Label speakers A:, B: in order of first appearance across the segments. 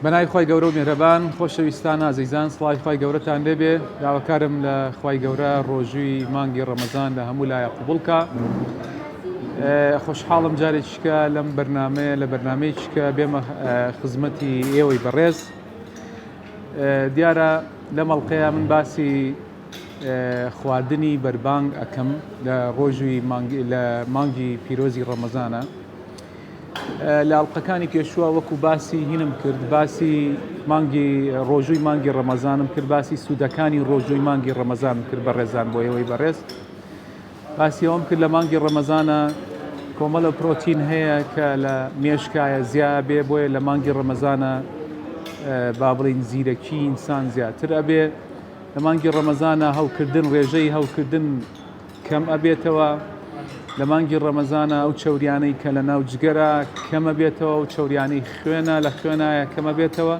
A: بەناوی خوای گەورە و میهرەبان. خۆشەویستان ئازیزان سڵاوی خوای گەورەتان لێبێ. داواکارم لە خوای گەورە ڕۆژووی مانگی ڕەمەزان لە هەموو لایە قبوڵ کا. خۆشحاڵم جارێکیکە لەم بەرنامەیە لە بەرنامەیەکیکە بێمە خزمەتی ئێوەی بەڕێز. دیارە لەم ئەڵقەیە من باسی خواردنی بەربانگ ئەکەم لە ڕۆژووی لە مانگی پیرۆزی ڕەمەزانە. لە ئەڵقەکانی پێشووە وەکو باسی هینم کرد باسی مانگی ڕۆژووی مانگی ڕەمەزانم کرد باسی سوودەکانی ڕۆژووی مانگی ڕەمەزانم کرد بە ڕێزان بۆ ئێوەی بەڕێز باسی ئەوم کرد لە مانگی ڕەمەزانە کۆمەڵە پرۆتین هەیە کە لە مێشکایە زیا بێ بۆیە لە مانگی ڕەمەزانە با بڵین زیرەکی ئینسان زیاتر ئەبێ لە مانگی ڕەمەزانە هەوکردن ڕێژەی هەوکردن کەم ئەبێتەوە، لە مانگی ڕەمەزانا ئەو چەوریانەی کە لە ناو جگەرە کەم ئەبێتەوە، ئەو چەوریانەی خوێنە لە خوێنایە کەم ئەبێتەوە.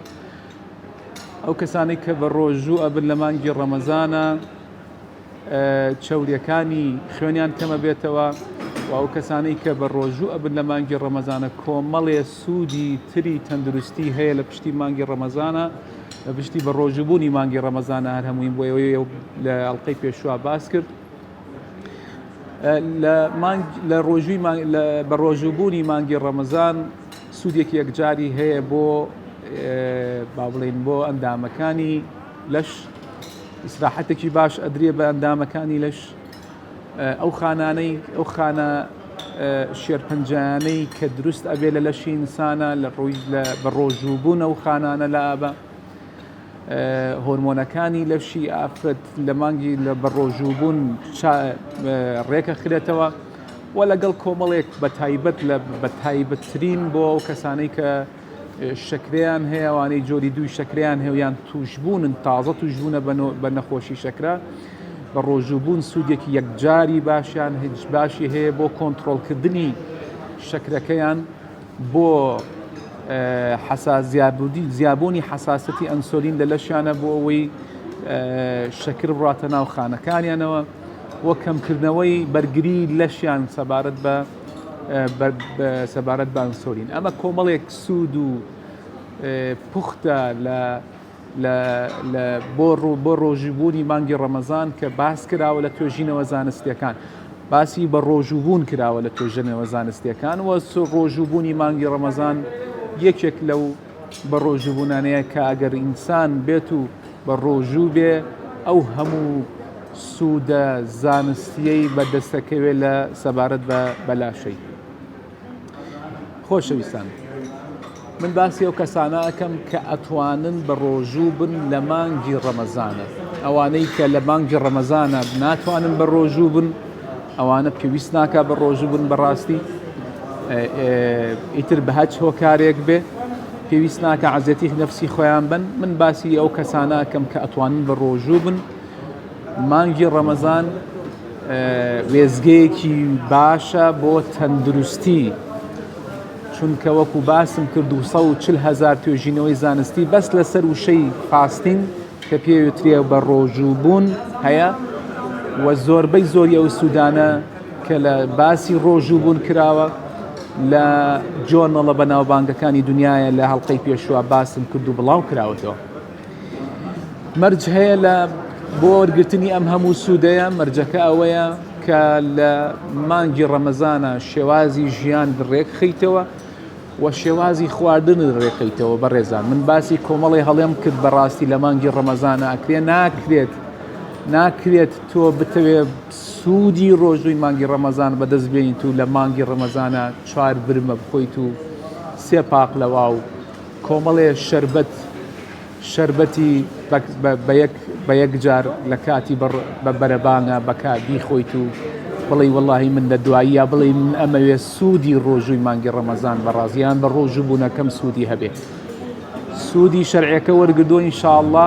A: ئەو کەسانەی کە بە ڕۆژوو ئەبن لە مانگی ڕەمەزانا چەوریەکانی خوێنیان کەم ئەبێتەوە و ئەو کەسانەی کە بە ڕۆژوو ئەبن لە مانگی ڕەمەزانە کۆمەڵێ سوودی تری تەندروستی هەیە لە پشتی مانگی ڕەمەزانە لە پشتی بە ڕۆژووبوونی مانگی ڕەمەزانە هەر هەموویم بۆ ئێوەی لە ئەڵقەی پێشوە باس کرد لە مانگ لە ڕۆژووی بە ڕۆژووبوونی مانگی ڕەمەزان سوودێکی یەکجاری هەیە بۆ با بڵین بۆ ئەندامەکانی لەش ئیسراحەتێکی باش ئەدرێ بە ئەندامەکانی لەش ئەو خانانەی ئەو خانە شێرپەنجانەی کە دروست ئەبێ لە لەشی ئینسانە لە ڕووی لە بە ڕۆژووبوون ئەو خانانە لە ئابە هۆرمۆنەکانی لەشی ئافرەت لە مانگی لە بە ڕۆژووبوون ڕێکەخرێتەوە و لەگەڵ کۆمەڵێک بە تایبەت لە بە تایبەتترین بۆ ئەو کەسانەی کە شەکرەیان هەیە ئەوانەی جۆری دووی شەکرەیان هەیە یان توشبوونن تازە توشبوونە بە نەخۆشی شەکرە بە ڕۆژووبوون سوودێکی یەکجاری باشیان هیچ باشی هەیە بۆ کۆنتترۆلکردنی شەکرەکەیان بۆ حەسازیابودی زیابوونی حەساسەتی ئەنسۆلین لە لەشیانە بۆ ئەوەی شەکر بڕاتە ناو خانەکانیانەوە و کەمکردنەوەی بەرگری لەشیان سەبارەت بە سەبارەت بە ئەنسۆلین ئەمە کۆمەڵێک سوود و پوختە لە لە بۆ ڕوو بۆ ڕۆژووبوونی مانگی ڕەمەزان کە باس کراوە لە توێژینەوە زانستیەکان باسی بە ڕۆژووبوون کراوە لە توێژەنەوە زانستیەکان و ڕۆژووبوونی مانگی ڕەمەزان یەکێک لەو بە ڕۆژووبوونانەیە کە ئەگەر ئینسان بێت و بە ڕۆژوو بێ ئەو هەموو سوودە زانستیەی بەدەستەکەوێ لە سەبارەت بە بەلاشەی. خۆشەویستان من باسی ئەو کەسانە ئەکەم کە ئەتوانن بە ڕۆژوو بن لە مانگی ڕەمەزانە ئەوانەی کە لە مانگی ڕەمەزانە ناتوانن بە ڕۆژوو بن ئەوانە پێویست ناکا بە ڕۆژوو بن بەڕاستی ئیتر بە هەچ هۆکارێک بێ پێویست ناکە عزیەتی نەفسی خۆیان بن من باسی ئەو کەسانە ئەکەم کە ئەتوانن بە ڕۆژوو بن مانگی ڕەمەزان وێزگەیەکی باشە بۆ تەندروستی چونکە وەکو باسم کرد 240 هزار توێژینەوەی زانستی بەس لەسەر وشەی fasting کە پێوترێ بە ڕۆژوو بوون هەیە و زۆربەی زۆری ئەو سوودانە کە لە باسی ڕۆژوو بوون کراوە لە journal ە بەناوبانگەکانی دنیاە لە هەڵلقەی پێشوە باسم کرد و بڵاو کراوەتەوە مەرج هەیە لە بۆ وەرگرتنی ئەم هەموو سوودەیە مەرجەکە ئەوەیە کە لە مانگی ڕەمەزانە شێوازی ژیان ڕێکخیتەوە و شێوازی خواردنت ڕێکخەیتەوە بەڕێزان من باسی کۆمەڵی هەڵێم کرد بەڕاستی لە مانگی ڕەمەزانە ئەکرێ ناکرێت ناکرێت تۆ بتەوێ سوودی ڕۆژووی مانگی ڕەمەزان بەدەست بێنیت و لە مانگی ڕەمەزانە چوار برمە بخۆیت و سێ پاقلەوا و کۆمەڵێ شەربەت شەربەتی بە یەک جار لە کاتی بە بەرەبانە بەکا بیخۆیت و بڵێی وەڵاهی من لە دواییە بڵێی من ئەمەوێ سوودی ڕۆژووی مانگی ڕەمەزان بە ڕازیان بە ڕۆژوو بوونەکەم سوودی هەبێ سوودی شەرعەکە وەرگردووە ئینشاءاللە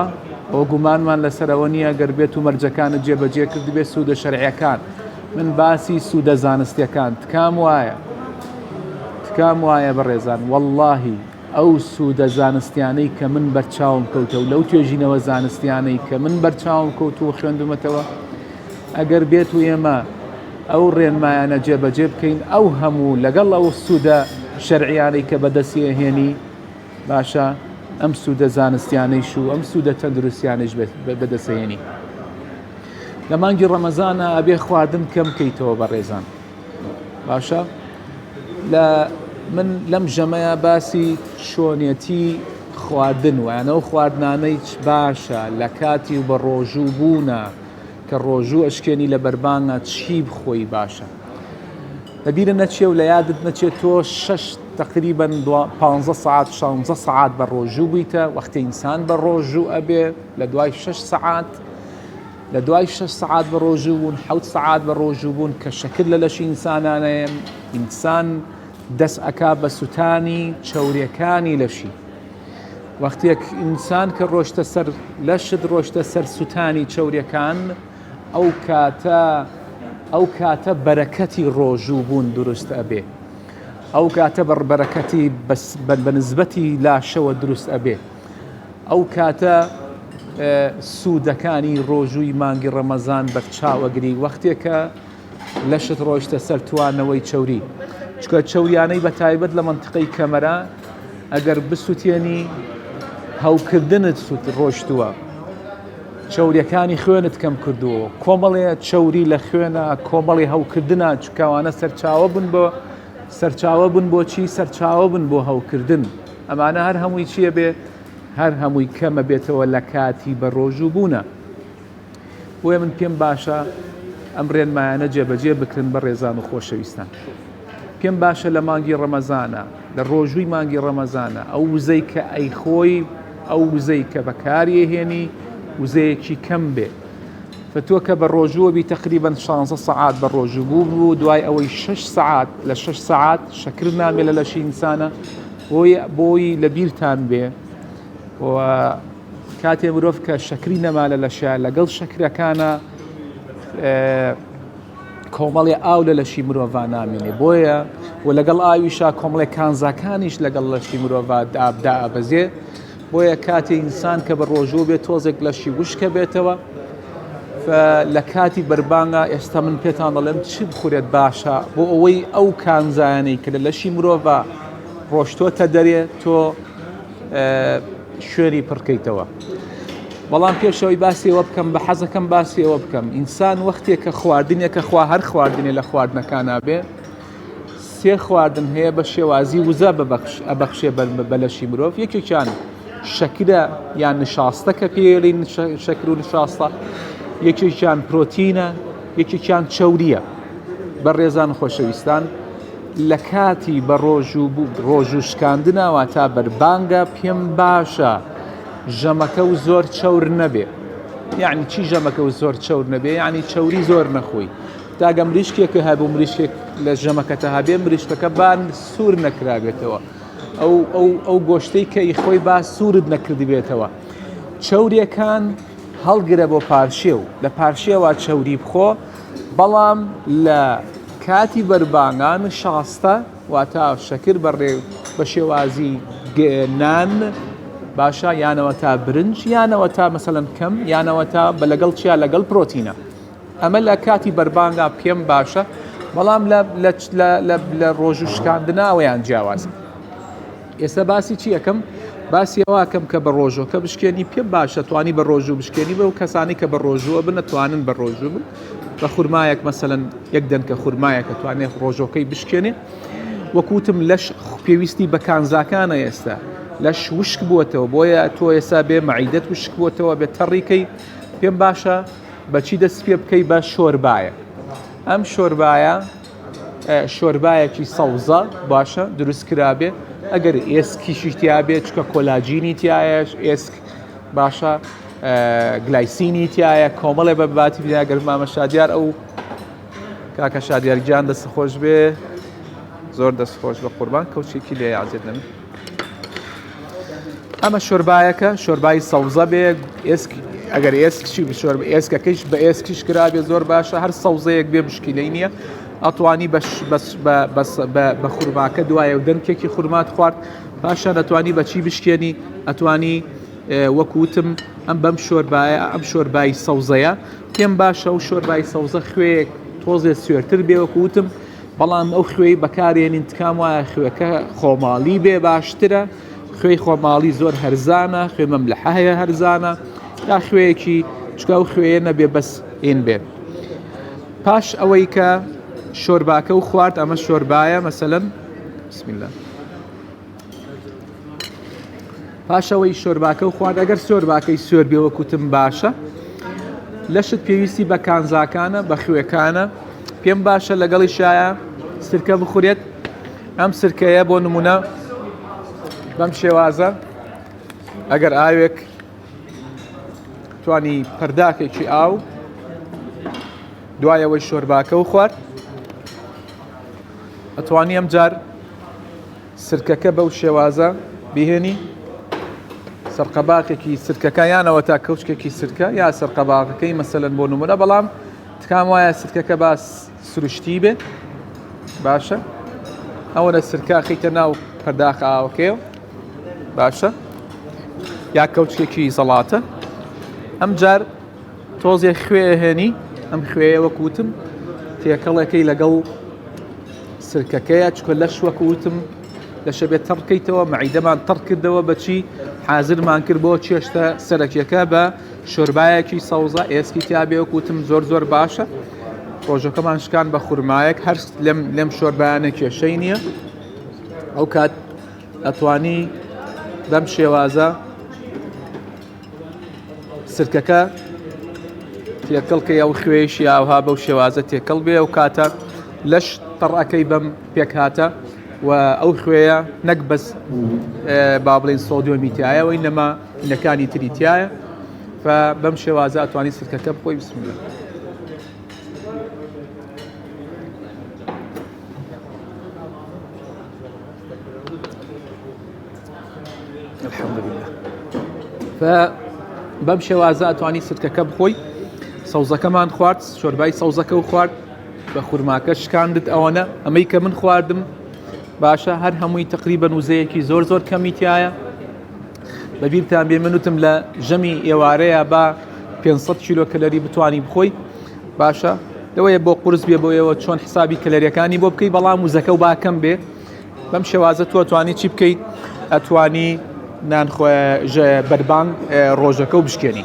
A: ئەوە گومانمان لەسەرەوە نییە گەر بێت و مەرجەکانت جێبەجێ کردبێ سوودە شەرعەکان من باسی سوودە زانستیەکان تکام وایە تکام وایە بەڕێزان واللهی ئەو سوودە زانستیانەی کە من بەرچاوم کەوتە و لەو توێژینەوە زانستیانەی کە من بەرچاوم کەوت و خوێندومەتەوە ئەگەر بێت و ئێمە ئەو ڕێنمایانە جێبەجێ بکەین ئەو هەموو لەگەڵ ئەو سوودە شەرعیانەی کە بەدەستی ئەهێنی باشە. ئەم سوودە زانستیانەیش و ئەم سوودە تەندروستیانەیش بەدەسەهێنی. لە مانگی ڕەمەزانە ئەبێ خواردن کەم کەیتەوە بەڕێزان. باشە لە من لەم ژەمەیە باسی چۆنێتی خواردن ویانە و خواردنانەی باشە لە کاتی و بە ڕۆژوو بوونە کە ڕۆژوو ئەشکێنی لە بەربانگە چی بخۆی باشە لە بیرە نەچێ و لە یادت نەچێت تۆ شەش تقریبا 15 سعات 16 سعات بە ڕۆژوو بوویتە وەختی ئینسان بە ڕۆژوو ئەبێ لە دوای 6 سعات لە دوای شەش سەعات بە ڕۆژوو بوون، حەوت سەعات بە ڕۆژوو بوون کە شەکر لە لەشی ئینسانانەیە، ئینسان دەست ئەکا بە سوتانی چەورێکانی لەشی. وەختێک ئینسان کە ڕۆشتە سەر لەشت ڕۆشتە سەر سوتانی چەورێکان، ئەو کاتە ئەو کاتە بەرەکەتی ڕۆژوو بوون دروست ئەبێ. ئەو کاتە بە بەرەکەتی بە نسبەتی لاشەوە دروست ئەبێ. ئەو کاتە سوودەکانی ڕۆژووی مانگی ڕەمەزان بەرچاو ئەگری وەختێکە لەشت ڕۆیشتە سەر توانەوەی چەوری چکە چەوریانەی بە تایبەت لە منتیقەی کەمەرە ئەگەر بسووتێنی هەوکردنت سووت ڕۆشتووە چەوریەکانی خوێنت کەم کردووە کۆمەڵێ چەوری لە خوێنە کۆمەڵی هەوکردە چکاوانە سەرچاوە بن بۆ سەرچاوە بن بۆچی سەرچاوە بن بۆ هەوکردن ئەمانە هەر هەمووی چیە بێ؟ هەر هەمووی کەمە بێتەوە لە کاتی بە ڕۆژوو بوونە. بۆیە من پێم باشە ئەم ڕێنمایانە جێبەجێ بکرن بە ڕێزان و خۆشەویستان. پێم باشە لە مانگی ڕەمەزانە لە ڕۆژووی مانگی ڕەمەزانە ئەو وزەی کە ئەیخۆی ئەو وزەی کە بەکاری هێنی وزەیەکی کەم بێ. تۆ کە بە ڕۆژووە بی تەقریبەن شانزە سەعات بە ڕۆژوو بوو بوو دوای ئەوەی شەش سەعات لە شەش سەعات شەکر نامێ لە لەشی ئینسانە بۆی بۆی لە بیرتان بێ و کاتێ مرۆڤ کە شەکری نەما لە لەشە لەگەڵ شەکرەکانە کۆمەڵێ ئاو لە لەشی مرۆڤ نامێنێ بۆیە و لەگەڵ ئاویشا کۆمەڵێ کانزاکانیش لەگەڵ لەشی مرۆڤ دابدا ئەبەزێ بۆیە کاتێ ئینسان کە بە ڕۆژوو بێت تۆزێک لەشی وشکە بێتەوە لە کاتی بەربانگا ئێستا من پێتان دەڵێم چی بخورێت باشە بۆ ئەوەی ئەو کانزایانەی کە لە لەشی مرۆڤ ڕۆشتۆتە دەرێ تۆ شوێنی پڕکەیتەوە. بەڵام پێشەوەی باسی ئەوە بکەم بە حەزەکەم باسی ئەوە بکەم ئینسان وەختێک کە خواردنێکە خوا هەر خواردنێ لە خواردنەکانا بێ سێ خواردن هەیە بە شێوازی وزە بەبەخش ئەبەخشێ بە لەشی مرۆڤ یەکێکیان شەکرە یان نشاستە کە پێڵین شەکر و نشاستە یەکێکیان پرۆتینە یەکێکیان چەوریە بە ڕێزان خۆشەویستان لە کاتی بە ڕۆژ و ڕۆژ و شکاندنا واتا بەربانگە پێم باشە ژەمەکە و زۆر چەور نەبێ یعنی چی ژەمەکە و زۆر چەور نەبێ یعنی چەوری زۆر نەخۆی تاگە مریشکێکە هەبوو مریشکێک لە ژەمەکەتە هەبێ مریشکەکە بان سوور نەکرابێتەوە ئەو ئەو ئەو گۆشتەی کە ئی خۆی با سوورت نەکردبێتەوە چەوریەکان هەڵگرە بۆ پارشێو لە پارشێوە چەوری بخۆ بەڵام لە کاتی بەربانگان شاستە واتا شەکر بەڕێ بە شێوازی نان باشە یانەوە تا برنج یانەوە تا مەسەلەن کەم یانەوە تا بە لەگەڵ چیا لەگەڵ پرۆتینە ئەمە لە کاتی بەربانگا پێم باشە بەڵام لە ڕۆژ و شکاندناوەیان جیاوازە ئێستا باسی چی ئەەکەم باسی ئەوەکەم کە بە ڕۆژۆکە بشکێنی پێم باشە توانی بە ڕۆژوو بشکێنی بەو کەسانی کە بە ڕۆژووە بنەتوانن بە ڕۆژوو بن بە خورمایەک مەسەلەن یەک دەنکە خورمایەکە توانێت ڕۆژۆکەی بشکێنێ وەکوتم لەش پێویستی بە کانزاکانە ئێستا لەش وشک بووەتەوە بۆیە تۆ ئێستا بێ مەعیدەت وشک بووەتەوە بێ تەڕیکەی پێم باشە بەچی دەست پێ بکەی بە شۆربایە ئەم شۆربایە شۆربایەکی سەوزە باشە دروست کرابێ ئەگەر ئێسکیشی تیاابێ چکە کۆلاجینی تایە ئێسک باشە گلایسینی تایە کۆمەڵێ بە باتی گەر مامە شادیار ئەو کاکە شادیار گیان دەست خۆش بێ زۆر دەست خۆش بە قوربان کەوچێکی لێ یازێت نەم ئەمە شۆربایەکە شۆربای سەوزە بێ ئێسک ئەگەر ئێسکشی بشۆر ئێسکەکەیش بە ئێسکیش کرابێ زۆر باشە هەر سەوزەیەک بێ مشکیلەی نییە ئەتوانی بە خورماکە دوایە و دەنکێکی خورمات خوارد پاشان ئەتوانی بەچی بشکێنی ئەتوانی وەکوتم ئەم بەم شۆربایە ئەم شۆربای سەوزەیە پێم باشە و شۆربای سەوزە خوێیەک تۆزێ سوێرتر بێ وەکوتم بەڵام ئەو خوێی بەکارێنین تکام وایە خوێکە خۆماڵی بێ باشترە. خوێی خۆماڵی زۆر هەرزانە، خوێ مەملەحە هەیە هەرزانە، یا خوێیەکی چکە ئەو خوێیە نەبێ بەس ئین بێ. پاش ئەوەی کە شۆرباکە و خوارد ئەمە شۆربایە مەسەلەن بسم الله پاشەوەی شۆرباکە و خوارد ئەگەر سۆرباکەی سۆر بێ وەکوتم باشە لەشت پێویستی بە کانزاکانە بە خوێکانە پێم باشە لەگەڵی شایە سرکە بخورێت ئەم سرکەیە بۆ نمونە بەم شێوازە ئەگەر ئاوێک توانی پەرداخێکی ئاو دوایەوەی شۆرباکە و خوارد ئەتوانی ئەم جار سرکەکە بەو شێوازە بهێنی سەرقەباخێکی سرکەکە یانەوە تا کەوچکێکی سرکە یا سەرقەباغەکەی مەسەلەن بۆ نمونە بەڵام تکام وایە سرکەکە باس سروشتی بێ باشە ئەوەنە سرکە خیتە ناو پەرداخە ئاوەکەی باشە یا کەوچکێکی زەڵاتە ئەم جار تۆزێ خوێ هێنی ئەم خوێیە وەک وتم تێکەڵێکەی لەگەڵ سرکەکەیە چکە لەش وەک وتم لەشە بێت تەڕکەیتەوە مەعیدەمان تەڕ کردەوە بەچی حازرمان کرد بۆ چێشتە سەرەکیەکە بە شۆربایەکی سەوزە ئێسکی تیابێ وەک وتم زۆر زۆر باشە ڕۆژەکەمان شکان بە خورمایەک هەر لەم لەم شۆربایانە کێشەی نییە ئەو کات ئەتوانی بەم شێوازە سرکەکە تێکەڵ کەی ئەو خوێیشی ئاوها بەو شێوازە تێکەڵ بێ ئەو کاتە لەش تەڕەکەی بەم پێکهاتە و ئەو خوێیە نەک بەس با بڵێن سۆدیۆمی تایە وەی نەما نەکانی تری تایە بەم شێوازە ئەتوانی سرکەکە بخۆی بسم الله الحمدلله ف بەم شێوازە ئەتوانی سرکەکە بخۆی سەوزەکەمان خوارد شۆربای سەوزەکە و خوارد بە خورماکە شکاندت ئەوەنە ئەمەی کە من خواردم باشە هەر هەمووی تقریبا وزەیەکی زۆر زۆر کەمی تایە بەبیرتان بێ من وتم لە ژەمی ئێوارەیە با 500 کیلۆ کەلەری بتانی بخۆی باشە لەوەیە بۆ قرس بێ بۆ ئێوە چۆن حسابی کەلەریەکانی بۆ بکەی بەڵام وزەکە و باکەم بێ بەم شێوازە تۆ ئەتوانی چی بکەیت ئەتوانی نان بەربانگ ڕۆژەکە و بشکێنی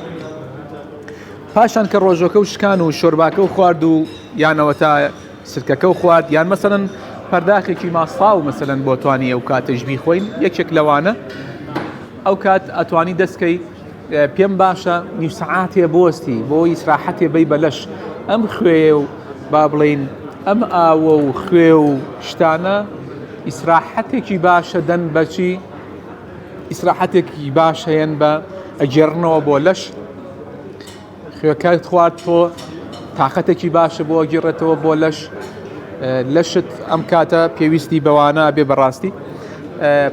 A: پاشان کە ڕۆژەکە و شکان و شۆرباکە و خوارد و یانەوە تا سرکەکە و خوارد یان مەسەن پەرداخێکی ماساو مەسەن بۆ توانی ئەو کاتەش بیخۆین یەکێک لەوانە ئەو کات ئەتوانی دەستکەی پێم باشە نیو سەعاتێ بوەستی بۆ ئیسراحەتێ بەی بە لەش ئەم خوێیە و با بڵێین ئەم ئاوە و خوێ و شتانە ئیسراحەتێکی باشە دەن بەچی ئیسراحەتێکی باش هەیەن بە ئەگێڕنەوە بۆ لەش خوێکات خوارد تۆ تاقەتێکی باشە بۆ گێڕێتەوە بۆ لەش لەشت ئەم کاتە پێویستی بەوانە بێ بەڕاستی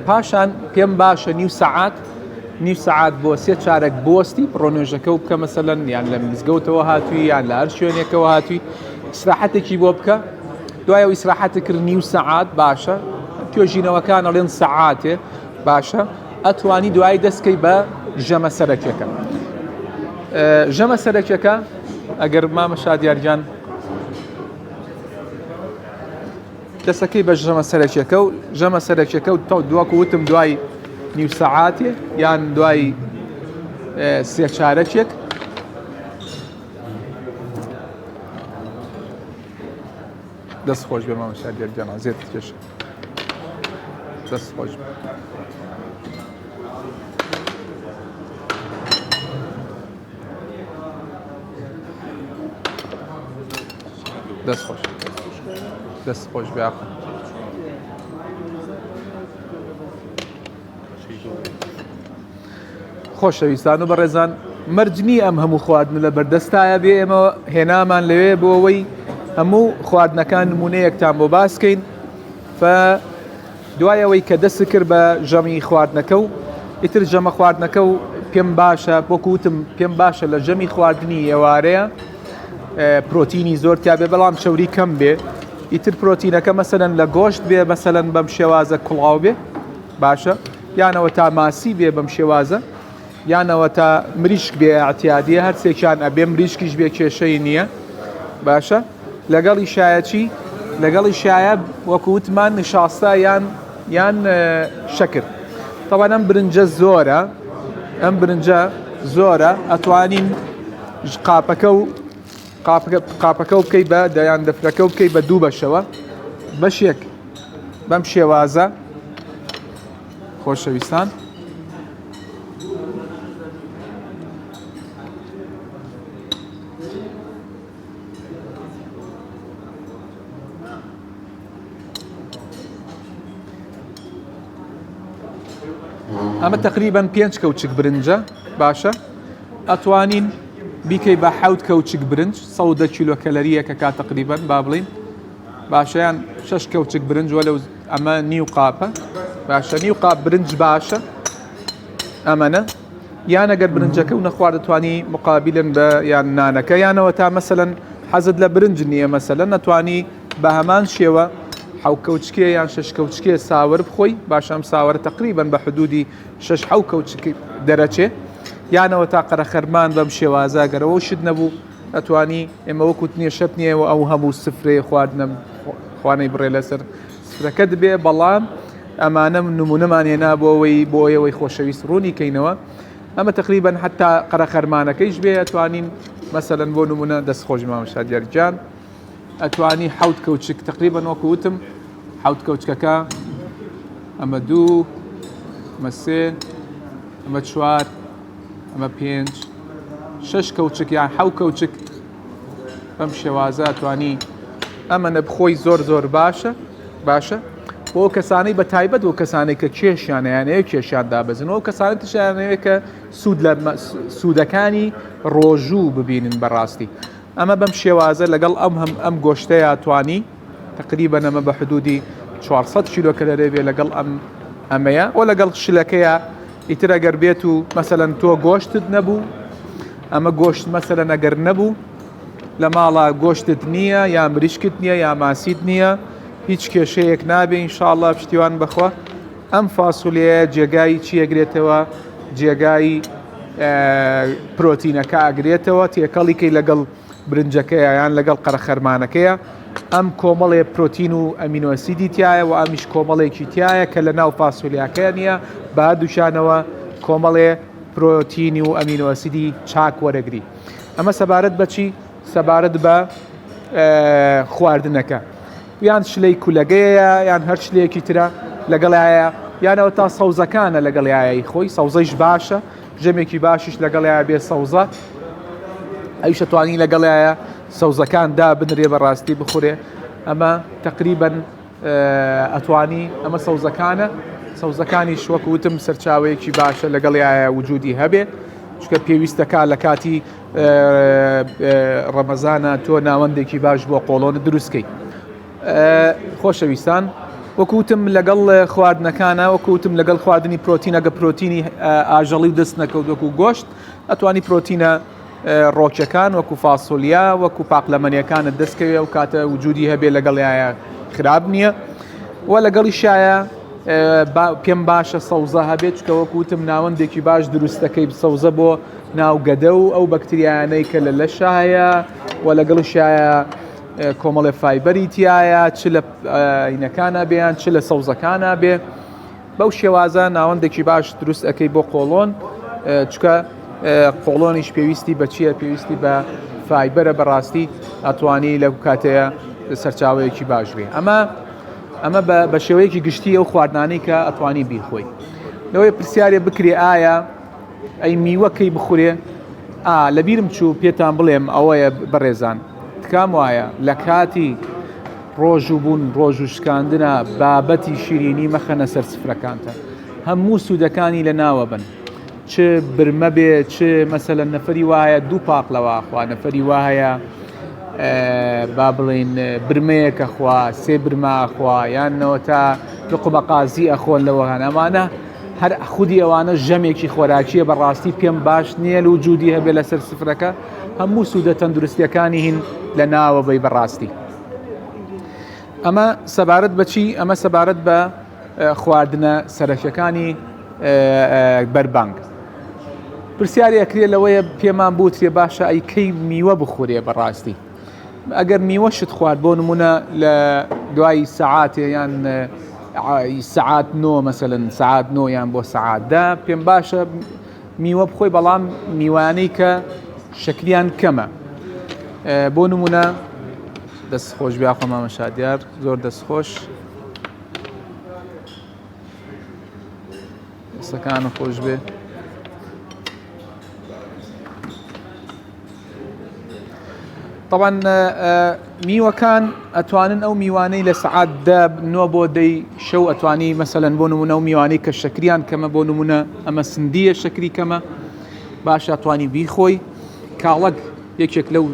A: پاشان پێم باشە نیو سەعات نیو سەعات بۆ سێ چارەک بوەستی بڕۆ نوێژەکە و بکە مەسەلەن یان لە مزگەوتەوە هاتووی یان لە هەر شوێنێکەوە هاتووی ئیسراحەتێکی بۆ بکە دوای ئەو ئیسراحەتە کرد نیو سەعات باشە توێژینەوەکان ئەڵێن سەعاتێ باشە ئەتوانی دوای دەستکەی بە ژەمە سەرەکیەکە ژەمە سەرەکیەکە ئەگەر مامە شادیارگیان دەسەکەی بە ژەمە سەرەکیەکە و ژەمە سەرەکیەکە و تۆ دواکو وتم دوای نیو سەعاتێ یان دوای سێ چارەکێک دەست خۆش بێ مامە شادیار گیان عەزیەتت کێشە دەست خۆش بێ. دەست خۆش دەست خۆش بێ ئاخۆ. خۆشەویستان و بەڕێزان مەرج نییە ئەم هەموو خواردن لە بەردەستایە بێ ئێمە هێنامان لەوێ بۆ ئەوەی هەموو خواردنەکان نمونەیەکتان بۆ باسکەین ف دوای ئەوەی کە دەست کرد بە ژەمی خواردنەکە و ئیتر ژەمە خواردنەکە و پێم باشە وەکو وتم پێم باشە لە ژەمی خواردنی ئێوارەیە پرۆتینی زۆر تیاابێ بەڵام چەوری کەم بێ ئیتر پرۆتینەکە مەسەلەن لە گۆشت بێ مەسەلەن بەم شێوازە کوڵاو بێ باشە یانەوە تا ماسی بێ بەم شێوازە یانەوە تا مریشک بێ ئەعتیادیە هەرسێکیان ئەبێ مریشکیش بێ کێشەی نییە باشە لەگەڵی شایە چی؟ لەگەڵی شایە وەکو وتمان نشاستە یان یان شەکر. تەوان ئەم برنجە زۆرە ئەم برنجە زۆرە ئەتوانین قاپەکە و قاپەکە و بکەی بە دەیان دەفرەکە و بکەی بە دوو بەشەوە بەشێک بەم شێوازە خۆشەویستان ئەمە تقریبان پێنج کەوچک برنجە باشە ئەتوانین بیکەی بە حەوت کەوچک برنج 110 کیلۆ کەلەریەکە کا تقریبا با بڵین باشەیان شش کەوچک برنج وە لەو ئەمە نیو قاپە باشە نیو قاپ برنج باشە ئەمەنە یان ئەگەر برنجەکە و نەخوارد دەتوانی مقابلن بە یان نانەکە یانەوە تا مەسەلەن حەزت لە برنج نییە مەسەلەن نەتوانی بە هەمان شێوە حەو کەوچکێ یان شەش کەوچکێ ساوەر بخۆی باشە ئەم ساوەرە تقریبا بە حدودی شەش حەو کەوچک دەرەچێ یانەوە تا قەرەخەرمان بەم شێوازە گەرەوە شت نەبوو ئەتوانی ئێمە وەکوت نییە شەرت نییە و ئەو هەموو سفرەیە خواردنە خوانەی بڕێ لەسەر سفرەکەت بێ بەڵام ئەمانە نمونەمان هێنا بۆ ئەوەی بۆ ئێوەی خۆشەویست ڕوونی کەینەوە ئەمە تقریبا حتا قەرەخەرمانەکەیش بێ ئەتوانین مەسەلەن بۆ نمونە دەست خۆش مامۆستا دیار گیان ئەتوانی حەوت کەوچک تقریبا وەکو وتم حەوت کەوچکەکە ئەمە دوو ئەمە سێ ئەمە چوار ئەمە پێنج شەش کەوچک یان حەو کەوچک بەم شێوازە توانی ئەمەنە بخۆی زۆر زۆر باشە باشە بۆ کەسانی بە تایبەت بۆ کەسانی کە کێشیان یانەیە کێشیان دابەزن و کەسانی تشیانەوەی کە سوود لە سوودەکانی ڕۆژوو ببینن بەڕاستی ئەمە بەم شێوازە لەگەڵ ئەم هەم ئەم گۆشتەیە توانی تقریبا ئەمە بە حدودی 400 کیلۆ کە لەرێ بێ لەگەڵ ئەم ئەمەیە و لەگەڵ شلەکەیە ئیتر ئەگەر بێت و مەسەلەن تۆ گۆشتت نەبوو ئەمە گۆشت مەسەلەن ئەگەر نەبوو لە ماڵا گۆشتت نییە یا مریشکت نییە یا ماسیت نییە هیچ کێشەیەک نابێ ئینشاءاللە پشتیوان بەخوا ئەم فاسولیە جێگای چی ئەگرێتەوە جێگای پرۆتینەکە ئەگرێتەوە تێکەڵی کەی لەگەڵ برنجەکەیە یان لەگەڵ قەرەخەرمانەکەیە ئەم کۆمەڵێ پرۆتین و ئەمینۆسیدی تایە و ئەمیش کۆمەڵێکی تایە کە لە ناو فاسۆلیاکەیان نییە بە هەردووکیانەوە کۆمەڵێ پرۆتینی و ئەمینۆسیدی چاک وەرەگری ئەمە سەبارەت بەچی سەبارەت بە خواردنەکە یان شلەی کولەگەیە یان هەر شلەیەکی ترە لەگەڵایە یانەوە تا سەوزەکانە لەگەڵیایە خۆی سەوزەیش باشە ژەمێکی باشیش لەگەڵیا بێ سەوزە ئەویشە توانی لەگەڵایە سەوزەکان دا بنرێ بەڕاستی بخورێ ئەمە تقریبن ئەتوانی ئەمە سەوزەکانە سەوزەکانیش وەک وتم سەرچاوەیەکی باشە لەگەڵیایە وجودی هەبێ چکە پێویستەکە لە کاتی ڕەمەزانە تۆ ناوەندێکی باش بۆ قۆڵۆنت دروستکەی خۆشەویستان وەکوتم لەگەڵ خواردنەکانە وەکوتم لەگەڵ خواردنی پرۆتین ئەگە پرۆتینی ئاژەڵی و دەست نەکەوت وەکو گۆشت ئەتوانی پرۆتینە ڕۆکەکان وەکو فاسۆلیا وەکو پاقلەمەنیەکانت دەستکەوێ و کاتە وجودی هەبێ لەگەڵیایە خراپ نییە و لەگەڵی شایە پێم باشە سەوزە هەبێت چکە وەکو وتم ناوەندێکی باش دروستەکەی سەوزە بۆ ناو گەدە و ئەو بەکتریایانەی کە لە لەشا هەیە و لەگەڵیشایە کۆمەڵێ فایبەری تایە چ لە ئینەکانە بێیان چ لە سەوزەکانە بێ بەو شێوازە ناوەندێکی باش دروست ئەەکەی بۆ قۆڵۆن چکە قۆڵۆنیش پێویستی بە چییە پێویستی بە فایبەرە بەڕاستی ئەتوانی لە کاتەیە سەرچاوەیەکی باش بێ ئەمە ئەمە بە شێوەیەکی گشتی ئەو خواردنانەی کە ئەتوانی بیخۆی لەوەی پرسیارێ بکرێ ئایا ئەی میوە کەی بخورێ؟ ئا لەبیرم چوو پێتان بڵێم ئەوەیە بەڕێزان تکام وایە لە کاتی ڕۆژوو بوون ڕۆژوو شکاندنە بابەتی شیرینی مەخەنە سەر سفرەکانتان هەموو سوودەکانی لە ناوە بن چ برمە بێ چ مەسەلەن نەفەری وایە دوو پاقلەوە خوا نەفەری وا هەیە با بڵین برمەیەکە خوا سێ برما خوا یان نەوەتا لقمە قازی ئەخۆن لەوەهان ئەمانە هەر خودی ئەوانە ژەمێکی خۆراکیە بەڕاستی پێم باش نییە لە وجودی هەبێ لەسەر سفرەکە هەموو سوودە تەندروستیەکانی هین لە ناوە بەی بەڕاستی ئەمە سەبارەت بەچی ئەمە سەبارەت بە خواردنە سەرەکیەکانی بەربانگ پرسیاری ئەکرێ لەوەیە پێمان بوترێ باشە ئەی کەی میوە بخورێ بەڕاستی ئەگەر میوەشت خوارد بۆ نمونە لە دوای سەعاتێ یان سەعات نۆ مەسەلەن سەعات نۆ یان بۆ سەعات دە پێم باشە میوە بخۆی بەڵام میوانەی کە شەکریان کەمە بۆ نمونە دەست خۆش بیاخۆ مامە شادیار زۆر دەست خۆش دەستەکان خۆش بێ طبعا میوەکان ئەتوانن ئەو میوانەی لە سەعات دە نۆ بۆ دەی شەو ئەتوانی مەسەلەن بۆ نمونە و میوانەی کە شەکریان کەمە بۆ نمونە ئەمە سندیە شەکری کەمە باشە توانی بیخۆی کاڵەک یەکێک لەو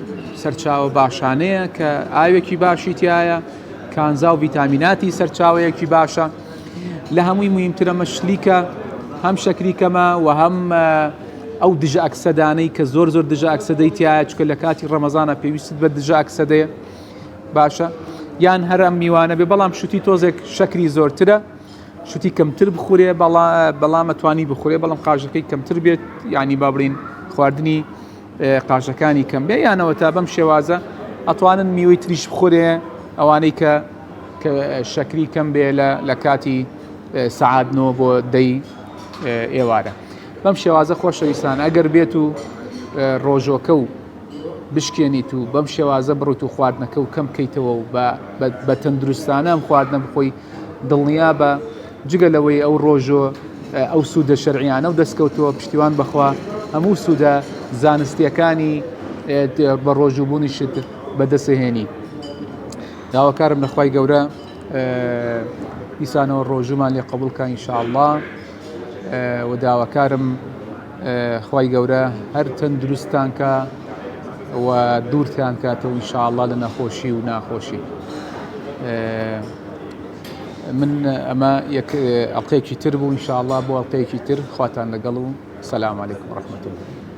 A: سەرچاوە باشانەیە کە ئاوێکی باشی تایە کانزا و ڤیتامیناتی سەرچاوەیەکی باشە لە هەمووی مهمترە مەشلیکە هەم شەکری کەمە و هەم ئەو دژە ئەکسەدانەی کە زۆر زۆر دژە ئەکسەدەی تایە چکە لە کاتی ڕەمەزانە پێویستت بە دژە ئەکسەدەیە باشە یان هەر ئەم میوانە بێ بەڵام شوتی تۆزێک شەکری زۆرترە شوتی کەمتر بخورێ بەڵام ئەتوانی بخورێ بەڵام قاژەکەی کەمتر بێت ینی با بڵین خواردنی قاژەکانی کەم بێ یانەوە تا بەم شێوازە ئەتوانن میوەی تریش بخورێ ئەوانەی کە شەکری کەم بێ لە کاتی سەعات نۆ بۆ دەی ئێوارە. بەم شێوازە خۆشەویستان ئەگەر بێت و ڕۆژۆکە و بشکێنیت و بەم شێوازە بڕیت و خواردنەکە و کەم کەیتەوە و بە تەندروستانە ئەم خواردنە بخۆی دڵنیا بە جگە لەوەی ئەو ڕۆژۆ ئەو سوودە شەرعیانە و دەستکەوتووە پشتیوان بەخوا هەموو سوودە زانستیەکانی بە ڕۆژووبوونیشت بەدەسهێنی داواکارم لە خوای گەورە دیسانەوە ڕۆژوومان لێ قبول کە ئینشاءاللە و داواکارم خوای گەورە هەر تەندروستتان کا و دوورتان کاتەوە ئینشاءاللە لە نەخۆشی و ناخۆشی من ئەمە یەک ئەڵلقەیەکی تر بوو ئینشاءاللە بۆ ئەڵلقەیەکی تر خواتان لەگەڵ و سەلام علیکم ڕحمەت الله.